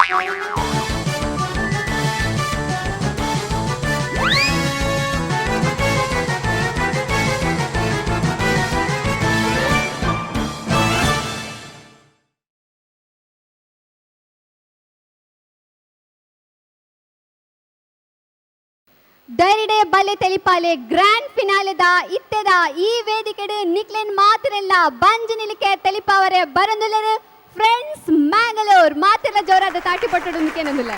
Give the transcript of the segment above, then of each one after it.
ಧೈರ್ಯಡೆ ಬಲೆ ತೆಲಿಪಾಲೆ ಗ್ರ್ಯಾಂಡ್ ಫಿನಾಲೆದ ಇತ್ತೆದ ಈ ವೇದಿಕೆಡು ನಿಕ್ಲೆನ್ ಮಾತಿರೆಲ್ಲ ಬಂಜ್ ನಿಲಿಕೆ ತೆಲಿಪಾವರೆ ಬರಂದುಲೆರು ಫ್ರೆಂಡ್ಸ್ ಮ್ಯಾಂಗಲೂರ್ ಮಾತಿರ ಜೋರಾದ ತಾಟಿ ಪಟ್ಟಡು ನಿಕೆನಂದುಲೆ.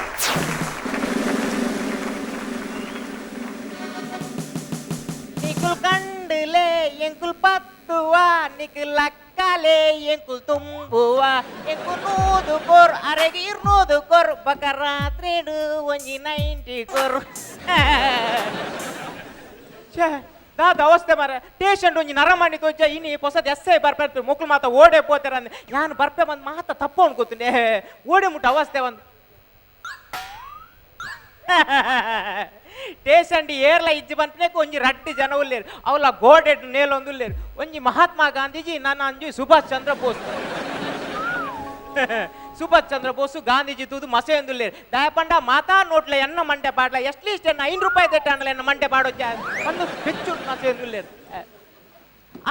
ನಿಕುಲ್ ಕಂಡುಲೆ ಎಂಕುಲ್ ಪತ್ತುವ, ನಿಕುಲ್ ಲಕ್ಕಲೆ ಎಂಕುಲ್ ತುಂಬುವ, ಎಂಕು ನೂದು ಕೊರ್ ಅರೆಗೆ ಇರ್ನೂದು ಕೊರ್, ಬಕ ರಾತ್ರಿಡು ಒಂಜಿ 90 ಕೊರ್. ಛೇ, ದಾದ ಅವಸ್ಥೆ ಮಾರ. ಟೇಷನ್ ಒಂಜಿ ನರಮಾಣಿ ತೋಜ ಇನಿ ಪೊಸದ ಎಸ್ I ಬರ್ಪೆ, ಮೊಕ್ಲು ಮಾತ ಓಡೆ ಪೋತಾರ ಅಂದ್ ಯಾನ್ ಬರ್ಪೆ ಬಂದ್ ಮಾತ ತಪ್ಪು ಅನ್ಕೋತೀನಿ. ಓಡೆ ಮುಟ್ಟ ಅವಸ್ಥೆ ಬಂದ್ ಟೇಷನ್ ಏರ್ಲ ಇಜ್ಜಿ ಬಂತನೇಕ ಒಂಜಿ ರಡ್ಡು ಜನ ಉಲ್ಲೇರು, ಅವಲ ಗೋಡೆ ನೇಲೊಂದು ಉಲ್ಲೇರು. ಒಂಜಿ ಮಹಾತ್ಮ ಗಾಂಧೀಜಿ, ನನ್ನ ಅಂಜಿ ಸುಭಾಷ್ ಚಂದ್ರ ಬೋಸ್. ಸುಭಾಷ್ ಚಂದ್ರ ಬೋಸು ಗಾಂಧೀಜಿ ತೂದು ಮಸೆ ಉಲ್ಲೇರು. ದಯಪಂಡ ಮಾತಾ ನೋಟ್ಲೆ ಎನ್ನ ಮಂಡೆ ಪಾಡ್ಲ, ಎಟ್ಲೀಸ್ಟ್ ಎನ್ನ 5 ರೂಪಾಯಿ ತೆಟ್ಟಾಂಡಲ ಎನ್ನ ಮಂಡೆ ಪಾಡೋ ಒಂದು ಬೆಚ್ಚು ಮಸೆ ಉಲ್ಲೇರು.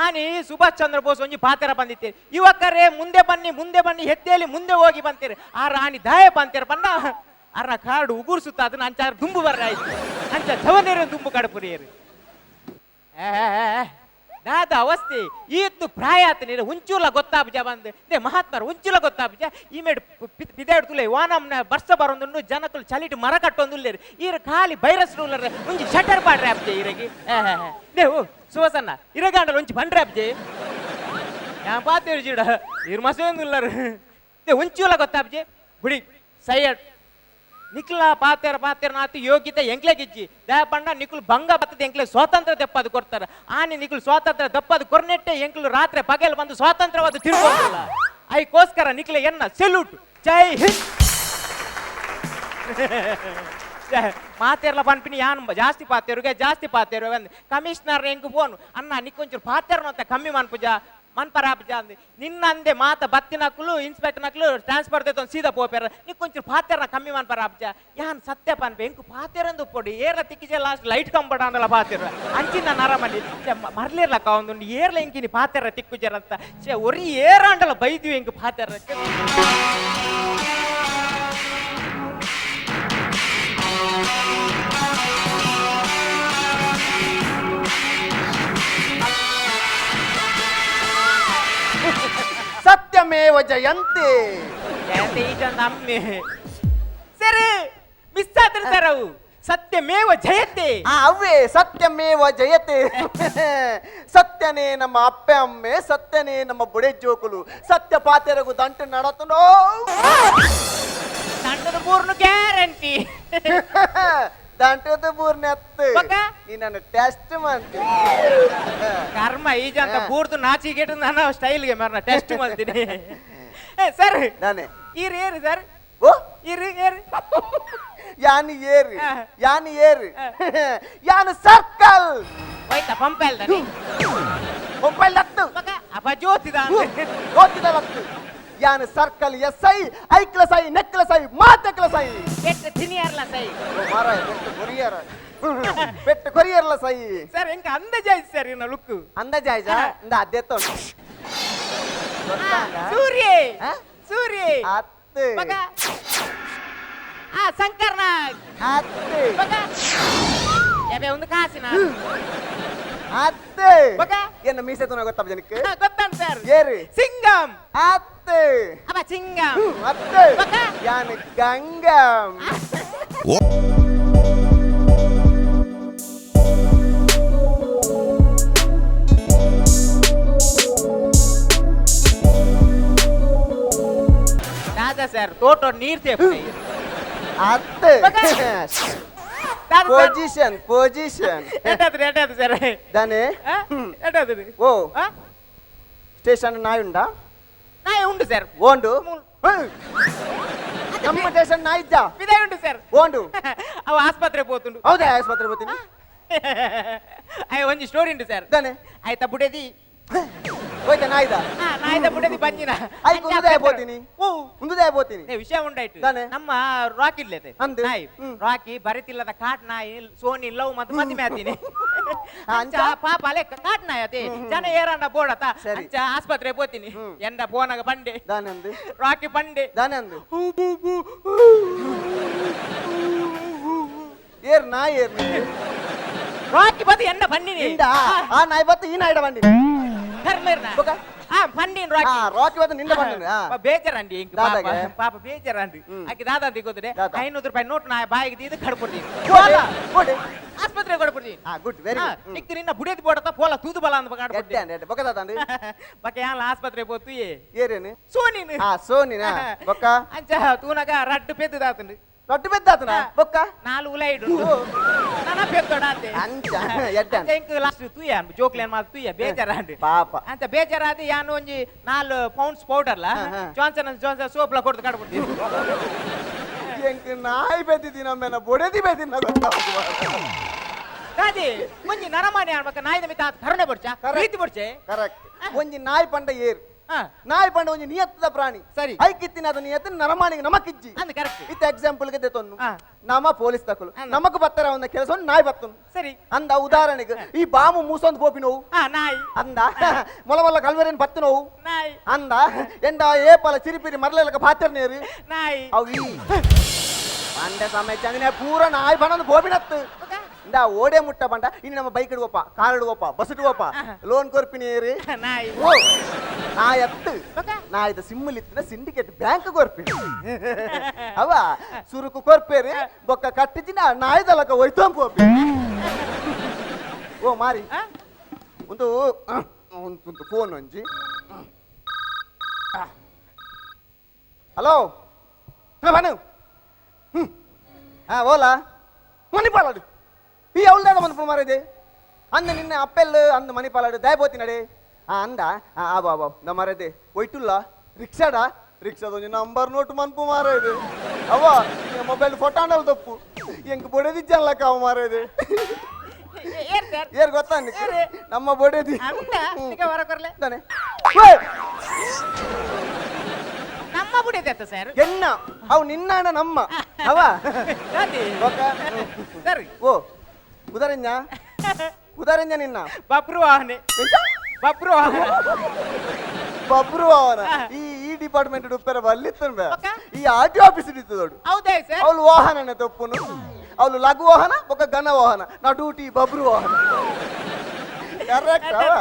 ಆನಿ ಸುಭಾಷ್ ಚಂದ್ರ ಬೋಸ್ ಒಂಜಿ ಪಾತೆರ ಬಂದಿತ್ತೇರಿ, ಯುವಕರೇ ಮುಂದೆ ಬನ್ನಿ ಮುಂದೆ ಬನ್ನಿ, ಹೆದ್ದೇಲಿ ಮುಂದೆ ಹೋಗಿ ಬಂತೀರಿ. ಆ ರಾಣಿ ದಾಯ ಬಂತೀರ ಬಣ್ಣ ಅರ್ನ ಕಾಡು ಉಗುರು ಸುತ್ತ ಅದನ್ನ ಅಂಚ ದುಂಬು ಬರ್ರ ಆಯ್ತು, ಅಂಚ ಜವನೇರು ದುಂಬು ಕಡಪುರಿಯರು. ದಾದ ಅವಸ್ಥೆ ಈತ್ತು ಪ್ರಾಯ ಆತ ನೀರು ಉಂಚೂಲ ಗೊತ್ತಾಬ್ಜ ಬಂದು they ಮಹಾತ್ಮರು ಉಂಚೂಲ ಗೊತ್ತಾಬ್ಜ. ಈ ಮೇಡ್ ಬಿದಾಡ್ ತುಲೆ ವಾನಮ್ನ ಬರ್ಸ ಬರೊಂದುಂಡು, ಜನಕುಲು ಚಲಿಟ್ ಮರ ಕಟ್ಟೊಂದುಲ್ಲೇರು, ಈರ ಖಾಲಿ ಬೈರಸ್ ರೂಲರ್ ಒಂಜಿ ಶಟರ್ ಪಾಡ್ರೆ ಆಬ್ಜೆ ಈರಗಿ. They ಓ ಸುವಸನ್ನ ಇರಗಾಂಡಲ ಒಂಜಿ ಬಂಡ್ರೆ ಆಬ್ಜೆ. ಯಾ ಪಾತೇರು ಜೀಡ ಈರ್ ಮಸೇಂದುಲ್ಲರು. They ಉಂಚೂಲ ಗೊತ್ತಾಬ್ಜೆ ಗುಡಿ ಸೈಯಡ್ ನಿಕ್ಲ ಪಾತೆರ ಪಾತೆರ ನಾತಿ ಯೋಗ್ಯತೆ ಎಂಕ್ಲೆಗಿಜ್ಜಿ ದಯಪಂಡ ನಿಕ್ಲು ಭಂಗ ಬತ್ತದ ಎಂಕ್ಲೆ ಸ್ವಾತಂತ್ರ್ಯ ದೆಪ್ಪದು ಕೊಡ್ತಾರೆ. ಆನಿ ನಿಕ್ಲು ಸ್ವಾತಂತ್ರ್ಯ ದಪ್ಪದು ಕೊರ್ನೆಟ್ಟೆ ಎಂಕ್ಲು ರಾತ್ರಿ ಪಗಲ್ ಬಂದು ಸ್ವಾತಂತ್ರ್ಯವಾದ ತಿಳ್ಕೊಂಡಿಲ್ಲ. ಐಕೋಸ್ಕರ ನಿಕ್ಲೆ ಎನ್ನ ಸೆಲ್ಯೂಟ್, ಜೈ ಹಿಂದ್. ಮಾತೆರ್ಲ ಪನ್ಪಿನಿ ಯಾನ್ ಜಾಸ್ತಿ ಪಾತೆರುಗೆ ಜಾಸ್ತಿ ಪಾತೆರು ಅಂದ್ ಕಮಿಷನರ್ ಎಂಕ್ ಫೋನ್ ಅನ್ನ ನಿಕ್ಕೊಂಚೂರು ಪಾತೆರ್ನ ಅಂತ ಕಮ್ಮಿ ಮನ್ಪುಜ ಮನ್ಪರಾಪುಜ ಅಂದ್ ನಿನ್ನ ಅಂದೆ ಮಾತ ಬತ್ತಿನಕ್ಲು ಇನ್ಸ್ಪೆಕ್ಟರ್ ನಕ್ಲು ಟ್ರಾನ್ಸ್ಫರ್ ತೆತ್ತೊಂದು ಸೀದಾ ಪೋಪೆರ, ನಿಕ್ಕೊಂಚೂರು ಪಾತೆರ್ನ ಕಮ್ಮಿ ಮನ್ಪರಾಪುಜ. ಯಾನ್ ಸತ್ಯ ಪನ್ಪೆ ಎಂಕು ಪಾತೆರಂದು ಪೊಡಿ ಏರ್ಲ ತಿಕ್ಕಿಜೆ ಲಾಸ್ಟ್ ಲೈಟ್ ಕಂಬಡ ಅಂದಲ ಪಾತೆರ ಅಂಚಿನ ನರಮಲಿ ಮರ್ಲಿರ್ಲಕ್ಕ ಒಂದು ಏರ್ಲ ಎಂಕಿನಿ ಪಾತೆರ ತಿಕ್ಕುಜರಂತ ಛೆ ಒರಿ ಏರಾಂಡಲ ಬೈದ್ವಿ ಎಂಕು ಪಾತೆರ. ಸತ್ಯಮೇವ ಜಯಂತೆ. ಜಯಂತಿ ಈಜಂದ ಅಮ್ಮೆ ಸರ್ ಮಿಸ್ ಆದ್ರೆ ಸರ್ ಅವು ಸತ್ಯಮೇವ ಜಯತೆ. ಆ ಅವೇ ಸತ್ಯಮೇವ ಜಯತೆ. ಸತ್ಯನೇ ನಮ್ಮ ಅಪ್ಪೆ ಅಮ್ಮೆ, ಸತ್ಯನೇ ನಮ್ಮ ಬುಡೆ ಜೋಕುಲು, ಸತ್ಯ ಪಾತೆರಗು ದಂಟು ನಡತನೋ ತಂಡದ ಪೂರ್ಣ ಗ್ಯಾರಂಟಿ. ದಂಟದ ಬೂರ್ನೆ ಅತ್ತು ಬೊಕ? ನೀ ನನ್ನ ಟೆಸ್ಟ್ ಮಾಡ್ತಿ. ಕರ್ಮ ಈಜಂತ ಪೂರ್ತು ನಾಚಿಗೆಟ್ಟು ನಾನು ಸ್ಟೈಲ್ಗೆ ಮರ್ನ ಟೆಸ್ಟ್ ಮಾಡ್ತೀನಿ ಸರ್. ನಾನೇ ಈರು ಏರು ಸರ್. ಓ ಈರು ಏರು. ಯಾನು ಏರು? ಆ. ಯಾನು ಏರು? ಯಾನು ಸರ್ಕಲ್. ಹೋಯ್ತಾ ಪಂಪ ಅಲ್ದಾನೆ? ಮೊಬೈಲ್ ಹತ್ತು. ಅಪ್ಪ ಜ್ಯೋತಿದ. ಓದ್ತಿದಲತ್ತು ಯಾನು circle S I, ಐಕ್ಲಸ್ I, necklace I, ಮಾತೆಕ್ಲಸ್ I. ಪೆಟ್ಟು ತಿನಿಯರ್ಲ ಸೈ. ಓ ಮಾರಾಯ, ಪೆಟ್ಟು ಕೊರಿಯರ, ಪೆಟ್ಟು ಕೊರಿಯರ್ಲ ಸೈ. ಸರ್ ಎಂಕ ಅಂದಾಜಾಯ್ತು ಸರ್ ಇನ್ನ ಲುಕ್. ಅಂದಾಜಾಯ್ಜ ಇಂದ ಅದೇ ತೋಟು ಸೂರ್ಯ. ಆ? ಸೂರ್ಯ. ಅತ್ತೆ. ಮಗ ಆ ಶಂಕರ್ನಾಗ್. ಅತ್ತೆ. ಮಗ ಎಬೆ ಒಂದು ಕಾಸಿನ. ಅತ್ತೆ. ಮಗ? ಏನ ಮೀಸೆ ತುನ ಗೊತ್ತಪ್ಪ ಜನಕ್ಕೆ? ಗೊತ್ತಾನ್ ಸರ್. ಏರು? ಸಿಂಗಂ. ಅತ್ತೆ. ಅಪ್ಪ ಸಿಂಗಂ. ಅತ್ತೆ. ಮಗ? ಯಾನು ಗಂಗಂ. ದಾದಾ ಸರ್ ತೋಟ ನೀರ್ ತೇಪು. ಅತ್ತೆ. ಮಗ? Position position. ಎಟ್ಟಾದ್ರಿ ಎಟ್ಟಾದ್ರು sir? ದಾನೆ? ಎಟ್ಟಾದ್ರಿ? ಓ ಸ್ಟೇಷನ್ ನಾಯಿ ಉಂಡಾ? ನಾಯಿ ಉಂಡು ಸರ್. ಓಂಡು ನಮ್ಮ ಸ್ಟೇಷನ್ ನಾಯಿ ಇದ್ದ? ಬಿದಾಯಿ ಉಂಡು ಸರ್. ಓಂಡು. ಅವ ಆಸ್ಪತ್ರೆ ಪೋತುಂಡು. ಹೌದಾ, ಆಸ್ಪತ್ರೆ ಹೋಗ್ತೀನಿ. ಅಯ್ಯ ಒಂಜಿ ಸ್ಟೋರಿ ಉಂಟು ಸರ್. ದಾನೆ? ಆಯ್ತಾ ಬುಡದಿ. ಹೋಯ್ತಾ ನಾಯ್ದ? ನಾಯ್ದ ಬುಡದಿ ಬಂಜಿನ. ಐಕ್ ಉಂದುದೇ ಪೋತೀನಿ. ಓ. ಉಂದುದೇ ಪೋತೀನಿ. ಏ, ವಿಷಯ ಉಂಡಾಯ್ತು. ದಾನೆ? ನಮ್ಮ ರಾಕಿ ಇಲ್ಲದೆ ಅಂದು? ನಾಯಿ. ರಾಕಿ ಬರಿತಿಲ್ಲದ ಕಾಟ್ ನಾಯಿ ಸೋನಿ ಲವ್ ಮತ್ತು ಮದುವೆ ಆತೀನಿ. ಅಂಚ? ಅಂಚ ಪಾಪ ಅಲೆ ಕಾಟ್ ನಾಯಿ ಅತೆ ಜನ ಏರಂಡ ಬೋಡತ. ಸರಿ. ಅಂಚ ಆಸ್ಪತ್ರೆ ಪೋತೀನಿ. ಎಂದ ಪೋನಾಗ ಬಂಡೆ. ದಾನೆ ಅಂದು? ರಾಕಿ ಬಂಡೆ. ದಾನೆ ಅಂದು? ಏರ್ ನಾಯಿ ಏರ್ ನಿಂದು? ರಾಕಿ ಬದು ಎನ್ನ ಬಂದಿನಿ. ಇಂದ ಆ ನಾಯಿ ಬತ್ತು ಈ ನಾಯಿಡ ಬಂಡಿ. ಕರ್ಮೇರ್ನ. ಬೊಕ? ಆ ಬಂಡಿನ ರಾಕಿ. ಆ ರಾಕಿ ಬತ್ತು ನಿಂದ ಬಂಡಿನ. ಬೇಜಾರಂಡಿ ಇಂಕ್ ಪಾಪ. ದಾದಾಗೆ? ಪಾಪ ಬೇಜಾರಂಡಿ. ಆಕೆ ದಾದಾ ಅಂತ ಗೊತ್ತಿದೆ. ದಾದಾ. 500 ರೂಪಾಯಿ ನೋಟ್ ನಾ ಬಾಯಿಗೆ ತೀದು ಕಡ್ಕೊಡ್ತೀನಿ. ಕೊಡೆ, ಕೊಡೆ. ಆಸ್ಪತ್ರೆ ಕೊಡ್ಬಿಡ್ತೀನಿ. ಆ good, very good. ನಿಕ್ಕು ನಿನ್ನ ಬುಡಿಯದ್ ಬೋಡತ ಪೋಲ ತೂದು ಬಲ ಅಂತ ಎಡ್ಡೆ ಕಾಡ್ಬಿಡ್ತೀನಿ. ಅಂಡ್ ಎಡ್ಡೆ. ಬೊಕ ದಾದ ಅಂದು? ಬಕ ಯಾನ್ಲ ಆಸ್ಪತ್ರೆ ಪೋತು ಏ. ಏರೇನು? ಸೋನಿನ್. ಆ ಸೋನಿನ ಬೊಕ್ಕ? ಅಂಚ ತೂನಗ ರಡ್ಡು ಪೆದ್ದುದಾತಂಡು. ರೊಟ್ಟಿ ಬೆದ್ದಾತನ ಬೊಕ್ಕ? ನಾಲ್ ಉಲ ಇಡು ನನ ಪೆದ್ದೊಡಾತೆ. ಅಂಚ ಎಡ್ಡೆ ಅಂಡ್. ಅಂಚ ಇಂಕ್ ಲಾಸ್ಟ್ ತೂಯ ಜೋಕ್ಲೇನ್ ಮಾತು ತೂಯ ಬೇಜಾರಾಂಡ್. ಪಾಪ. ಅಂತ ಬೇಜಾರಾದ ಯಾನ್ ಒಂಜಿ 4 ಪೌಂಡ್ಸ್ ಪೌಡರ್ಲ ಹಾ, ಹಾ. Johnson and Johnson soap ಲ ಕೊಡ್ದು ಕಾಡ್ಬಿಡ್ತೀನಿ. ಎಂಕ್ ನಾಯಿ ಬೆದ್ದಿದ್ದೀನಿ ನಮ್ಮೆನ ಬೊಡೆದಿ ಬೆದ್ದಿನ ಗೊತ್ತಾಗುವ. ದಾದಿ ಒಂಜಿ ನರಮಾನಿ ಆಡ್ಬೇಕ ನಾಯಿದ ಮಿತ್ತ ಆತ್ ಕರುಣೆ ಬೊಡ್ಚ. Correct. ಪ್ರೀತಿ ಬೊಡ್ಚೆ. ಕರೆಕ್ಟ್. ಒಂಜಿ ನಾಯಿ ಪಂಡ ಏರ್. ನಾಯಿ ಪಂಡ ಒಂಜಿ ನಿಯತ್ತದ ಪ್ರಾಣಿ. ಸರಿ. ಐಕಿತ್ತಿನ ಅದು ನಿಯತ್ತ ನರಮಾನಿಗೆ ನಮಕಿಜ್ಜಿ. ಅಂದ್ ಕರೆಕ್ಟ್. ಇತ್ತ ಎಕ್ಸಾಂಪಲ್ ಗೆ ದೆತೊನ್ನು. ನಮ ಪೊಲೀಸ್ ತಕಲು. ನಮಕ್ ಬತ್ತರ ಒಂದ ಕೆಲಸ ನಾಯಿ ಬತ್ತನು. ಸರಿ. ಅಂದ ಉದಾಹರಣೆಗೆ ಈ ಬಾಮು ಮೂಸೊಂದು ಪೋಪಿ ನೋವು. ನಾಯಿ. ಅಂದ ಮೊಲ ಮೊಲ ಕಲ್ವರೇನ್ ಬತ್ತು ನೋವು. ನಾಯಿ. ಅಂದ ಎಂಡ ಏಪಲ ಚಿರಿಪಿರಿ ಮರಲೆಲಕ ಪಾತ್ರ ನೇರು. ನಾಯಿ. ಅವು ಈ ಪಂಡ ಸಮಯ ಚಂದಿನ ಪೂರ ನಾಯಿ ಬಣ್ಣದ ಗೋಬಿನತ್ತು. ಇಂದ ಓಡೆ ಮುಟ್ಟ ಬಂಡ ಇನ್ನು ನಮ್ಮ ಬೈಕ್ ಇಡುವಪ್ಪ, ಕಾರ್ ಇಡುವಪ್ಪ, ಬಸ್ ಇಡುವಪ್ಪ, ಲೋನ್ ಕೊರ್ಪಿನೇರಿ. ನಾಯಿ. ಓ ನಾಯತ್ತು. ಬೊಕ? ನಾಯ್ದ ಸಿಮ್ಮಲಿತ್ತಿನ ಸಿಂಡಿಕೇಟ್ ಬ್ಯಾಂಕ್ ಕೊರ್ಪಿನಿ. ಅವ ಸುರುಕು ಕೊರ್ಪೇರಿ ಬೊಕ್ಕ ಕಟ್ಟಿಜಿನ ನಾಯ್ದಲಕ ಒಯ್ತೋಂ ಪೋಪಿ. ಓ ಮಾರಿ. ಒಂದು ಒಂದು ಫೋನ್ ಒಂಜಿ. ಹಲೋ ಬನು. ಹಾ ಓಲಾ ಮಣಿಪಾಲಾಡು ಈ ಅವಳ್ದಾದ ಮನ್ಪು ಮಾರಿದೆ ಅಂದ ನಿನ್ನೆ ಅಪ್ಪೆಲ್ ಅಂದ ಮಣಿಪಾಲಾಡು ದಯಬೋತಿ ನಡೆ. ಆ ಅಂದ ಆ ಬಾ ಬಾ ನಮ್ಮ ಮಾರದೆ ಒಯ್ಟುಲ್ಲ ರಿಕ್ಷಾಡ ರಿಕ್ಷಾದ ಒಂಜಿ ನಂಬರ್ ನೋಟ್ ಮನ್ಪು ಮಾರದೆ. ಅವ್ವ ಮೊಬೈಲ್ ಫೋಟೋ ಅಂಡಲ್ ತಪ್ಪು ಎಂಕ್ ಬೊಡೆದಿಜ್ಜಲ್ಲ ಕಾವು ಮಾರದೆ. ಏರ್ ಸರ್? ಏರ್ ಗೊತ್ತಾ ನಿಕ್ಕು? ಏರು? ನಮ್ಮ ಬೊಡೆದಿ. ಅಂದ ನಿಕ ವರ ಕೊರ್ಲೆ. ತಾನೆ. ನಮ್ಮ ಬುಡಿದೆ ಅತ್ತ ಸರ್. ಎನ್ನ ಅವು ನಿನ್ನಾಣ ನಮ್ಮ ಅವ. ದಾದಿ. ಬೊಕ್ಕ? ಸರ್. ಓ ಉದರಂಜ ಉದರಂಜ ನಿನ್ನ ಬಬ್ರು ವಾಹನೆ. ಎಂತ? ಬಬ್ರು ವಾಹನ. ಬಬ್ರು ವಾಹನ. ಈ ಈ ಡಿಪಾರ್ಟ್ಮೆಂಟ್ ಉಪ್ಪರ ಬಲ್ಲಿತ್ತನ್ ಬೇ. ಬೊಕ್ಕ? ಈ R T office ಇತ್ತು ದೊಡ್ಡ. ಹೌದಾ ಸರ್? ಅವಳು ವಾಹನನೆ ತಪ್ಪುನು. ಅವಳು ಲಘು ವಾಹನ ಬೊಕ್ಕ ಘನ ವಾಹನ ನಾ ಡ್ಯೂಟಿ ಬಬ್ರು ವಾಹನ. ಕರೆಕ್ಟ್ ಅವ.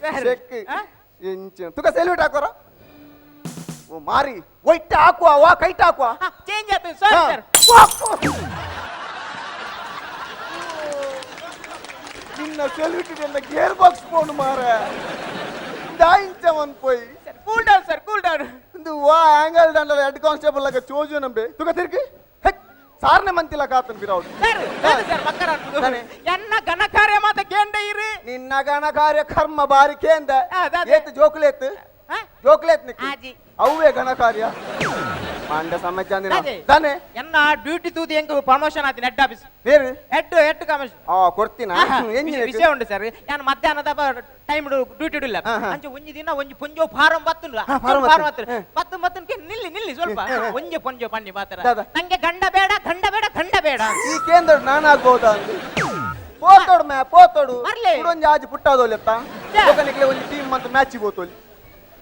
ಸರ್. ಚೆಕ್ ಎಂಚ ತುಕ ಸೆಲ್ಯೂಟ್ ಹಾಕೋರ. ಓ ಮಾರಿ ಒಯ್ಟ್ ಹಾಕುವ ವಾ ಕೈಟ್ ಹಾಕುವ. ಚೇಂಜ್ ಆಯ್ತು ಸರ್ ಸರ್. ನಿನ್ನ ಸೆಲ್ಯೂಟ್ ಎಲ್ಲ gear box phone ಮಾರ ದಾಯಿಂಚ ಪೋಯ್. Sir cool down sir, cool down. ಒಂದು ವಾ ಆಂಗಲ್ ದಂಡಲ ಹೆಡ್ ಕಾನ್ಸ್ಟೇಬಲ್ ಲಾಗ ಚೋಜು ನಂಬೆ ತುಕ ತಿರ್ಗಿ ಹೆಕ್ ಸಾರ್ನೆ ಮಂತಿಲ್ಲ ಕಾತನ್ ಬಿರೌಡ್. ಸರ್ ಸರ್ sir ಮಕ್ಕರ ತಾನೆ. ಎನ್ನ ಘನ ಕಾರ್ಯ ಮಾತ ಕೇಂದ್ರ ಇರು. ನಿನ್ನ ಗಣ ಕಾರ್ಯ ಕರ್ಮ ಬಾರಿ ಕೇಂದ. ದಾದೆ. ಏತ್ ಜೋಕುಲೇತ್? ಹಾ? ಜೋಕುಲೇತ್ ನಿಕ್ಕು? ಆಜಿ. ಅವೇ ಗಣ ಕಾರ್ಯ ಮಾಂಡ ಸಮಜ್ಜಾಂದಿನ. ದಾದೆ. ತಾನೆ. ಎನ್ನ ಡ್ಯೂಟಿ ತೂದು ಎಂಕ್ ಪ್ರಮೋಷನ್ ಆತಿನ ಹೆಡ್ ಆಫೀಸ್. ಬೇರೆ head head commission. ಆ ಕೊಡ್ತೀನ ಎಂಜಿನ ವಿಷಯ ಉಂಟು ಸರ್. ಯಾನ್ ಮಧ್ಯಾಹ್ನದ ಟೈಮ್ ಡ್ಯೂಟಿ ಇಡಿಲ್ಲ. ಹಾ, ಹಾ. ಅಂಚೆ ಒಂಜಿ ದಿನ ಒಂಜಿ ಪೊಂಜೋ ಫಾರಂ ಬತ್ತುಂಡು. ಹಾ, ಫಾರಂ ಫಾರಂ ಬತ್ತು. ಬತ್ತು ಬತ್ತು ಬತ್ತು ನಿಲ್ಲಿ ನಿಲ್ಲಿ ಸ್ವಲ್ಪ ಒಂಜೆ ಪೊಂಜೋ ಪಂಡಿ ಮಾತ್ರ. ದಾದಾ. ನಂಗೆ ಗಂಡ ಬೇಡ ಗಂಡ ಬೇಡ ಗಂಡ ಬೇಡ. ಈ ಕೇಂದ್ರ ನಾನಾಗ್ಬೋದಾ ಅಂದು ಪೋತೋಡು ಮ್ಯಾ ಪೋತೋಡು. ಬರ್ಲೆ. ಒಂಜಿ ಆಜಿ ಪುಟ್ಟಾದೋಲೆತ್ತ. ಛೆ. ನಿಕ್ಲೆ ಒಂಜಿ ಟೀಮ್ ಅಂತ ಮ್ಯಾಚ್ ಗೋತೋಲಿ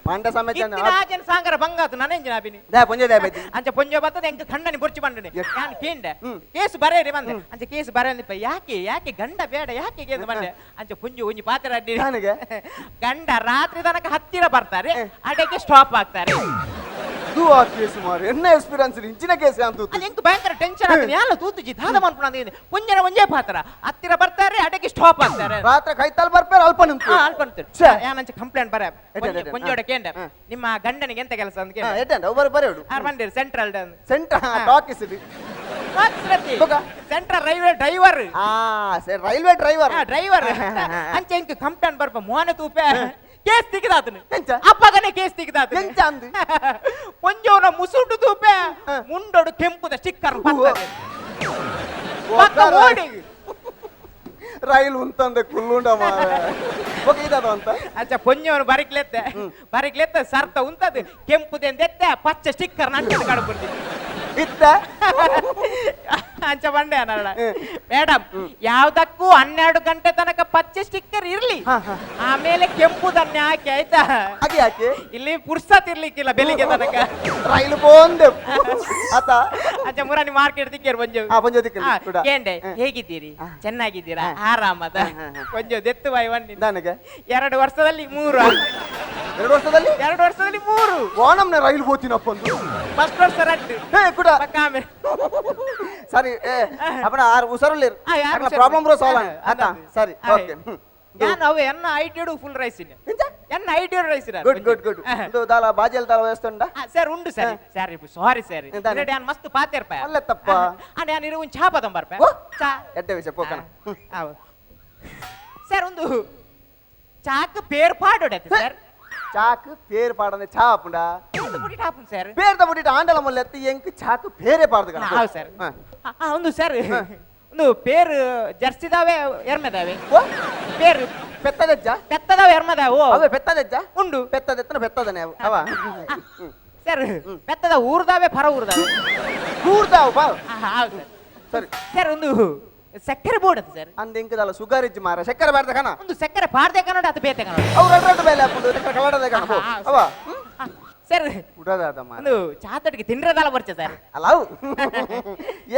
ಮಾಂಡ ಸಮೇತ. ಇತ್ತಿನ ಆಜನ್ ಸಾಂಗರ ಬಂಗಾತು ನಾನೇಂಜಿನ ಅಭಿನಿ. They ಪೊಂಜೆ they Byrathi. ಅಂಚ ಪೊಂಜೋ ಬರ್ತದೆ ಎಂಕ ಖಂಡನಿ ಬೊರ್ಚಿ ಬಂಡನೆ. ಎಸ್. ನಾನು ಕೇಂಡೆ. ಹ್ಮ್. ಕೇಸ್ ಬರೇರಿ ಬಂದೆ. ಅಂಚ ಕೇಸ್ ಬರೇಂದಿಪ್ಪ ಯಾಕೆ ಯಾಕೆ ಗಂಡ ಬೇಡ ಯಾಕೆ ಕೇಂದ್ರ ಬಂದೆ. ಅಂಚ ಪುಂಜು ಒಂಜಿ ಪಾತ್ರ ಅಡ್ಡಿ. ನನಗೆ? ಗಂಡ ರಾತ್ರಿ ತನಕ ಹತ್ತಿರ ಬರ್ತಾರೆ, ಅಡಕ್ಕೆ ಸ್ಟಾಪ್ ಆಗ್ತಾರೆ. ಇದು ಆ ಕೇಸ್ ಮಾರು ಎನ್ನ ಎಕ್ಸ್ಪೀರಿಯನ್ಸ್ ಇಂಚಿನ ಕೇಸ್ ಅಂತ. ಅದು ಎಂಕ್ ಭಯಂಕರ ಟೆನ್ಷನ್ ಆಗ್ತದೆ. ಯಾಲ ತೂತುಜಿ ದಾದ ಮನ್ಪುಣ ಪುಂಜನ ಒಂಜೇ ಪಾತ್ರ ಹತ್ತಿರ ಬರ್ತಾರೆ, ಅಡಕ್ಕೆ ಸ್ಟಾಪ್ ಆಗ್ತಾರೆ. ರಾತ್ರಿ ಕೈತಾಲ್ ಬರ್ಪೇರ ಅಲ್ಪ ನಿಂತು. ಅಲ್ಪ ನಿಂತು. ಛೆ. ಯಾನಂಚ ಕಂಪ್ಲೇಂಟ್ ಬರ ಎಡ್ಡೆ, ಎಡ್ಡೆ, ಪುಂಜೋಡ ಕೇಂಡ. ಹಾ. ನಿಮ್ಮ ಗಂಡನಿಗೆ ಎಂತ ಕೆಲಸ ಅಂತ ಕೇಂಡ. ಎಡ್ಡೆ ಒಬ್ಬರು ಬರೆಯೋಡು. ಆರ್ ಬಂದಿರು central. Centre talkies ಇದು. ಬೊಕ? Central railway driver. ಆ ಸರಿ railway driver. Driver. ಅಂಚೆ ಇಂಕ್ ಕಂಪ್ಲೇಂಟ್ ಬರ್ಪ ಮೋನ ತೂಪೆ ಕೇಸ್ ತಿಕ್ಕಿದಾತನು. ಎಂಚ? ಅಪ್ಪಗನೆ ಕೇಸ್ ತಿಕ್ಕಿದಾತನು. ಎಂಚ ಅಂದು? ಒಂಜೋನ ಮುಸುಂಡು ತೂಪೆ. ಹಾ. ಮುಂಡೋಡು ಕೆಂಪುದ ಸ್ಟಿಕ್ಕರ್ ಹೂವ. ಪಕ್ಕ ಓಡಿ. ರೈಲ್ ಉಂತಂದೆ ಕುಲ್ಲುಂಡ ಮಾರ ಓಕೆ ಇದಾದ ಅಂತ ಅಚ್ಚ ಪೊಂಜವನು ಬರಿಕ್ಲೆತ್ತೆ ಬರಿಕ್ಲೆತ್ತ ಸರ್ತ ಉಂತದು ಕೆಂಪುದೆಂದೆತ್ತೆ ಪಚ್ಚ ಸ್ಟಿಕ್ಕರ್ ನಂಟದು ಕಡಪುರ್ದಿ ಇತ್ತ ಅಂಚ ಬಂಡೆ ಅನ್ನಲ್ಲ ಮೇಡಮ್, ಯಾವ್ದಕ್ಕೂ 12 ಗಂಟೆ ತನಕ ಪಚ್ಚೆ ಸ್ಟಿಕ್ಕರ್ ಇರ್ಲಿ, ಆಮೇಲೆ ಕೆಂಪುದನ್ನೇ ಹಾಕಿ ಆಯ್ತಾ? ಹಾಗೆ ಯಾಕೆ? ಇಲ್ಲಿ ಪುರ್ಸತ್ ಇರ್ಲಿಕ್ಕಿಲ್ಲ ಬೆಳಿಗ್ಗೆ ತನಕ. ರೈಲು ಪೋಂದೆ ಆತ. ಅಚ್ಚ ಮುರಾನಿ ಮಾರ್ಕೆಟ್ ದಿಕ್ಕೇರು ಬಂಜು. ಆ, ಬಂಜು ದಿಕ್ಕೇರು, ಕೂಡ. ಕೇಂಡೆ ಹೇಗಿದ್ದೀರಿ, ಚೆನ್ನಾಗಿದ್ದೀರಾ, ಆರಾಮದ? ಕೊಂಜು ದೆತ್ತು ಬಾಯಿ ಬನ್ನಿ. ನನಗೆ 2 ವರ್ಷದಲ್ಲಿ 3. 2 ವರ್ಷದಲ್ಲಿ? 2 ವರ್ಷದಲ್ಲಿ 3. ಓಣಂನ ರೈಲು ಹೋತಿನಪ್ಪ ಒಂದು. ಫಸ್ಟ್ ವರ್ಷ ರಟ್ಟು. ಹೇ ಕುಡ. ಪಕ್ಕ ಆಮೇಲೆ. ಸರಿ, ಏ ಅಪ್ಪಣ ಆರು ಹುಷಾರುಳ್ಳಿರು. ಆ, ಯಾರು ಹುಷಾರು? ಪ್ರಾಬ್ಲಮ್ ಬ್ರೋ ಸಾಲ ಆತ. ಸರಿ, ಓಕೆ. ಯಾನ್ ಅವು ಎನ್ನ ಐಟಿಡು ಫುಲ್ ರೈಸ್ ಇನ್ನು. ಎಂತ? ಎನ್ನ ಐಟಿಡು rice. Good good good. ಇದು ದಾಲ ಬಾಜಿಯಲ್ಲಿ ದಾಲ ವ್ಯವಸ್ಥೆ ಉಂಟಾ? ಸರ್ ಉಂಡು sir. Sir sorry sir. ಎಂತಾನೆ? ಯಾನ್ ಮಸ್ತ್ ಪಾತೇರ್ಪ. ಅಲ್ಲ ತಪ್ಪ. ಯಾನ್ ಇರು ಒಂದು ಚಾ ಪದಂ ಬರ್ಪ. ಓ? ಚಾ. ಎಡ್ಡೆ ವಿಷಯ ಪೋಕಣ. ಸರ್ ಒಂದು ಚಾಕ್ ಪೇರ್ ಪಾಡೋಡತ್ತೆ ಸರ್. ಚಾಕ್ ಪೇರ್ ಪಾಡಂದೆ ಚಾ ಆಪುಂಡ? ಪುಡಿ ಟಾಪುನ್ ಸರ್. ಪೇರ್ದ ಬುಡಿಟ ಆಂಡಲ ಮೊಲ್ಲೆತ್ತಿ ಎಂಕ್ ಚಾಕ್ ಪೇರೆ ಪಾಡ್ದು ಕಣ. ಹೌದು ಸರ್. ಒಂದು ಸರ್ ಒಂದು ಪೇರ್ ಜರ್ಸಿದಾವೆ ಎರ್ಮೆದಾವೆ. ಓ? ಪೇರ್ ಪೆತ್ತದೆಜ್ಜ? ಪೆತ್ತದಾವೆ ಎರ್ಮೆದಾವೆ. ಓ. ಅವೇ ಪೆತ್ತದೆಜ್ಜ? ಉಂಡು. ಪೆತ್ತದೆತ್ತನ ಪೆತ್ತದನೆ ಅವ. ಅವ. ಸರ್ ಪೆತ್ತದ ಊರ್ದಾವೆ ಪರ ಊರ್ದಾವೆ? ಊರ್ದಾವ ಬಾ. ಹೌದು ಸರ್. ಸರಿ. ಸರ್ ಒಂದು ಸಕ್ಕರೆ ಬೋರ್ಡ್ ಅದು ಸರ್. ಅಂದ ಎಂಕದಲ್ಲ ಸುಗರ್ ಇಜ್ಜಿ ಮಾರ ಸಕ್ಕರೆ ಬಾರ್ದ ಕಣ. ಒಂದು ಸಕ್ಕರೆ ಪಾಡ್ದೆ ಕನ್ನಡ ಅದು ಬೇತೆ ಕನ್ನಡ. ಅವ್ರು ಎರಡು ಎರಡು ಬೇಲೆ ಹಾಕೊಂಡು ಸಕ್ಕರೆ ಕಲಡದೆ ಕಣ ಪೋ. ಅವ. ಸರ್ ಉಡದಾದ ಮಾರ. ಒಂದು ಚಾತಡಿಗೆ ತಿಂಡ್ರದಲ್ಲ ಬರ್ಚೆ ಸರ್. ಅಲ್ಲ ಅವು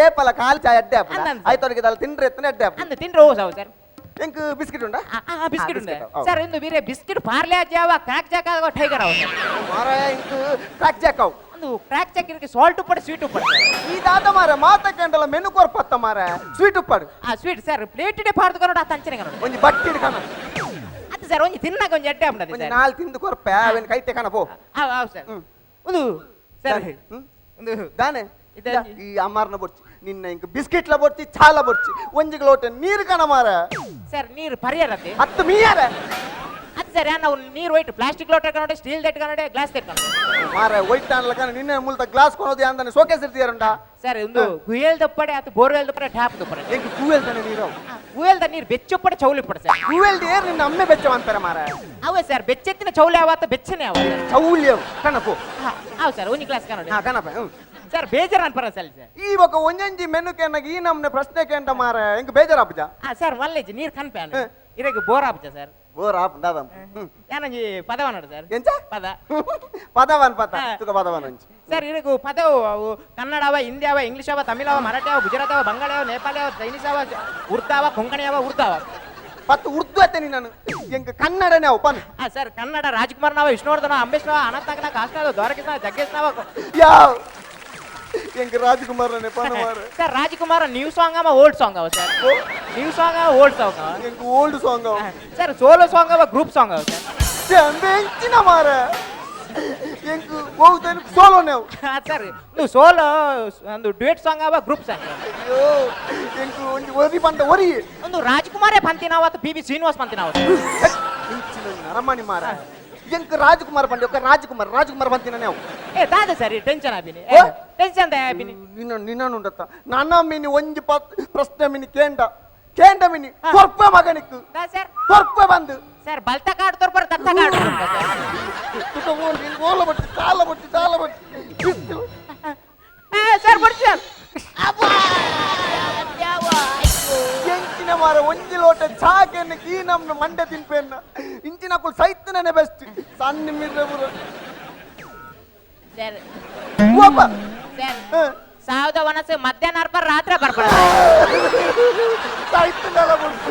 ಏ ಪಲ ಕಾಲ್ ಚಾಯ್ ಅಡ್ಡೆ ಹಾಪುಡ. ಅಂದ ಅಂದ. ಆಯ್ತು ಅವ್ರಿಗೆ ದಾಲ ತಿಂಡ್ರೆ ಎತ್ತನೆ ಅಡ್ಡೆ ಹಾಪುಡ. ಅಂದ ತಿಂಡ್ರೆ ಓ ಸಾವು ಸರ್. ಎಂಕ್ ಬಿಸ್ಕಿಟ್ ಉಂಟಾ? ಬಿಸ್ಕಿಟ್ ಉಂಟು. ಬಿಸ್ಕಿಟ್, ಹೌದು. ಸರ್ ಇಂದು ಬೇರೆ ಬಿಸ್ಕಿಟ್ ಪಾರ್ಲೆ ಜಾವ ಕ್ರಾಕ್ ಜಾಕ್ ಆಗ ಟೈಗರ್ ಅವ ಸರ್. ಮಾರಾಯ ಇಂಕ್ ಕ್ರಾಕ್ ಜಾಕ್ ಅವು. ಒಂದು ಕ್ರಾಕ್ ಜಾಕ್ ಇರಕ್ಕೆ ಸಾಲ್ಟ್ ಉಪ್ಪಡು ಸ್ವೀಟ್ ಉಪ್ಪಡು ಸರ್. ಈ ದಾದ ಮಾರ ಮಾತ ಕಂಡಲ ಮೆನು ಕೊರ್ಪತ್ತ ಮಾರ sweet ಉಪ್ಪಾಡು. Sweet sir plate ಇಡೆ ಪಾರ್ದು Kannada ಆತ ಅಂಚನೆ ಕನ್ನಡ. ಒಂಜಿ ಬಟ್ಟಿಡ್ ಕಣ. ಅದು ಸರ್ ಒಂಜಿ ತಿನ್ನಕ ಒಂಜಿ ಅಡ್ಡೆ ಹಾಪುಂಡದೆ ಒಂಜಿ ಸರ್. ನಾಲ್ ತಿಂದು ಕೊರ್ಪೆ ಅವನ್ ಕೈತೆ ಕಣ ಪೋ. ಹೌದು ಸರ್. ಒಂದು ಸರ್ ಒಂದು ದಾನೆ ಇದೆ. ಈ ಅಮ್ಮಾರ್ನ ಬೊರ್ಚಿ ನಿನ್ನ ಇಂಕ್ ಬಿಸ್ಕಿಟ್ಲ ಬೊರ್ಚಿ ಚಾಲ ಬೊರ್ಚಿ ಒಂಜಿ ಲೋಟ ನೀರು ಕಣ ಮಾರ. ಸರ್ ನೀರು ಪರಿಯರತ್ತೆ. ಹತ್ತು ಮೀಯಾರ. ಅದು ಸರ್ ನಾವು ನೀರು ಒಯ್ಟು ಪ್ಲಾಸ್ಟಿಕ್ ಲೋಟ Kannada steel that Kannada glass that Kannada. ಮಾರ ಒಯ್ಟ್ ಅನ್ಲ ಕಣ ನಿನ್ನೆ ಮುಲ್ತ ಗ್ಲಾಸ್ ಕೊನೋದು ಅಂತಾನೆ ಸೋಕೇಸ್ ಇರ್ತೀಯಾರಂಡ. ಸರ್ ಒಂದು ಗುಯಲ್ ದಪ್ಪಡೆ ಅದು ಬೋರ್ವೆಲ್ ದಪ್ಪಡೆ ಟ್ಯಾಪ್ ದಪ್ಪಡೆ. ಎಂಕ್ ಕೂವೆಲ್ ತಾನೆ ನೀರು. ಗುಯಲ್ದ ನೀರು ಬೆಚ್ಚುಪ್ಪಡೆ ಚೌಲಿಪ್ಪಡೆ ಸರ್. ಕೂವೆಲ್ ಏರ್ ನಿನ್ನ ಅಮ್ಮೆ ಬೆಚ್ಚ ಅಂತಾರೆ ಮಾರ. ಅವೇ ಸರ್ ಬೆಚ್ಚೆತ್ತಿನ ಚೌಲಿ ಆವತ್ತ ಬೆಚ್ಚನೆ ಅವ ಸರ್. ಚೌಲಿ ಅವು ಕಣ ಪೋ. ಹೌದು ಸರ್ ಒಂಜಿ ಗ್ಲಾಸ್ ಕನ್ನಡ. ಕಣಪ್ಪ. ಸರ್ ಬೇಜಾರು ಅನ್ಪರ ಸರ್ ಸರ್. ಈ ಬೊಕ ಒಂಜೊಂಜಿ ಮೆನು ಕೇಂಡಾಗ ಈ ನಮ್ನೆ ಪ್ರಶ್ನೆ ಕೇಂಡ ಮಾರ ಎಂಕ್ ಬೇಜಾರಾಪುಜ. ಸರ್ ಮಲ್ಲೇಜ್ ನೀರು ಕನ್ಪೆ ಇರಗೆ ಬೋರ್ ಆಪುಜ ಸರ್. ಬೋರ್ ಆಪುಂಡ ಅದ. ಯಾನೊಂಜಿ ಪದವ ನೋಡು ಸರ್. ಎಂಚ? ಪದ. ಪದವನ್ ಪದ. ತುಕ ಪದವನ್ ಒಂಜಿ. ಸರ್ ಇರಗು ಪದವು ಅವು ಕನ್ನಡವ ಹಿಂದಿಯವ ಇಂಗ್ಲಿಷವ ತಮಿಳವ ಮರಾಠಿಯವ ಗುಜರಾತವ ಬಂಗಾಳವ ನೇಪಾಳವ ಚೈನೀಸವ ಉರ್ದಾವ ಕೊಂಕಣಿಯವ ಉರ್ದಾವ. ಪತ್ತು ಉರ್ದು ಅತ್ತೆ ನಾನು ಎಂಕ್ ಕನ್ನಡನೇ ಅವು ಪನ್. ಸರ್ ಕನ್ನಡ ರಾಜ್ಕುಮಾರ್ನವ ವಿಷ್ಣುವರ್ಧನ ಅಂಬೇಶ್ನವ ಅನಂತನಾಗನ ಕಾಶ್ನಾವ ದ್ವಾರಕೃಷ್ಣ ಜಗ್ಗೇಶ್ನವ. ಯಾವ ಎಂಕ್ ರಾಜ್ಕುಮಾರ್ನೇ ಪನ ಮಾರ. ಸರ್ ರಾಜ್ಕುಮಾರ ನ್ಯೂ ಸಾಂಗ್ ಅವ ಓಲ್ಡ್ ಸಾಂಗ್ ಅವ sir. New song ಅವ ಓಲ್ಡ್ ಸಾಂಗ್ ಅವ. ಎಂಕ್ ಓಲ್ಡ್ ಸಾಂಗ್ ಅವ. Sir solo song ಅವ ಗ್ರೂಪ್ ಸಾಂಗ್ ಅವ ಸರ್. ಬೆಂಚಿನ ಮಾರ ಎಂಕ್ ಹೋಗ್ತೇನೆ ಸೋಲೋನೇ ಅವು. ಸರ್ ಒಂದು ಸೋಲೋ ಒಂದು ಡ್ಯೂಯೆಟ್ ಸಾಂಗ್ ಅವ ಗ್ರೂಪ್ ಸಾಂಗ್. ಅಯ್ಯೋ ಎಂಕ್ ಒಂಜಿ ಒರಿ ಪಂಡ ಒರಿ. ಒಂದು ರಾಜ್ಕುಮಾರೇ ಪಂತಿನಾವ ಅಥವಾ ಪಿ ಬಿ ಶ್ರೀನಿವಾಸ್ ಪಂತಿನಾವ ಸರ್. ಇಂಚಿನ ನರಮಣಿ ಮಾರ ಎಂಕ್ ರಾಜ್ಕುಮಾರ್ ಪಂಡಿ ಒಕ್ಕ ರಾಜ್ಕುಮಾರ್ ರಾಜ್ಕುಮಾರ್ ಪಂತಿನೇ ಅವು. ಏ ದಾದ ಸರ್ ಟೆನ್ಷನ್ ಆಬಿನಿ ಟೆನ್ಷನ್ the ಆಬಿನಿ. ನಿನ್ನ ನಿನ್ನ ಉಂಡತ್ತ ನನ್ನ ಮಿನಿ ಒಂಜಿ ಪ್ರಶ್ನೆ ಮಿನಿ ಕೇಂಡ ಕೇಂಡ ಮಿನಿ ಕೊರ್ಪ ಮಗನಿಕ್ಕು ಸರ್ ಕೊರ್ಪ ಬಂದು ಸರ್ ಬಲ್ತ ಕಾಡ್ ತೋರ್ಪರ ದತ್ತ ಕಾಡ್ ತುಕ ಓಲ ಬಟ್ಟಿ ಚಾಲ ಬಟ್ಟಿ ಚಾಲ ಬಟ್ಟಿ ಬಿಸ್ಲು. ಸರ್ ಬಡ್ಸಿ ಸರ್. ಎಂಚಿನ ಮಾರ ಒಂಜಿ ಲೋಟ ಚಾಕೆನ್ನ ಕೀ ನಮ್ನ ಮಂಡೆ ತಿನ್ಪೆನ್ನ ಇಂಚಿನ ಕುಲ್ ಸೈತನೇ ಬೆಸ್ಟ್ ಸಣ್ಣ ಮಿರ್ರೆ ಬುರ. ಸರ್ ಓಪ. ಸರ್ ಸಾವಿರದ ವನಸು ಮಧ್ಯಾಹ್ನ ಅರ್ಪ ರಾತ್ರಿ ಬರ್ಬಾರ್ದು. ಸೈತನಲ್ಲ ಬುಡ್ಪು.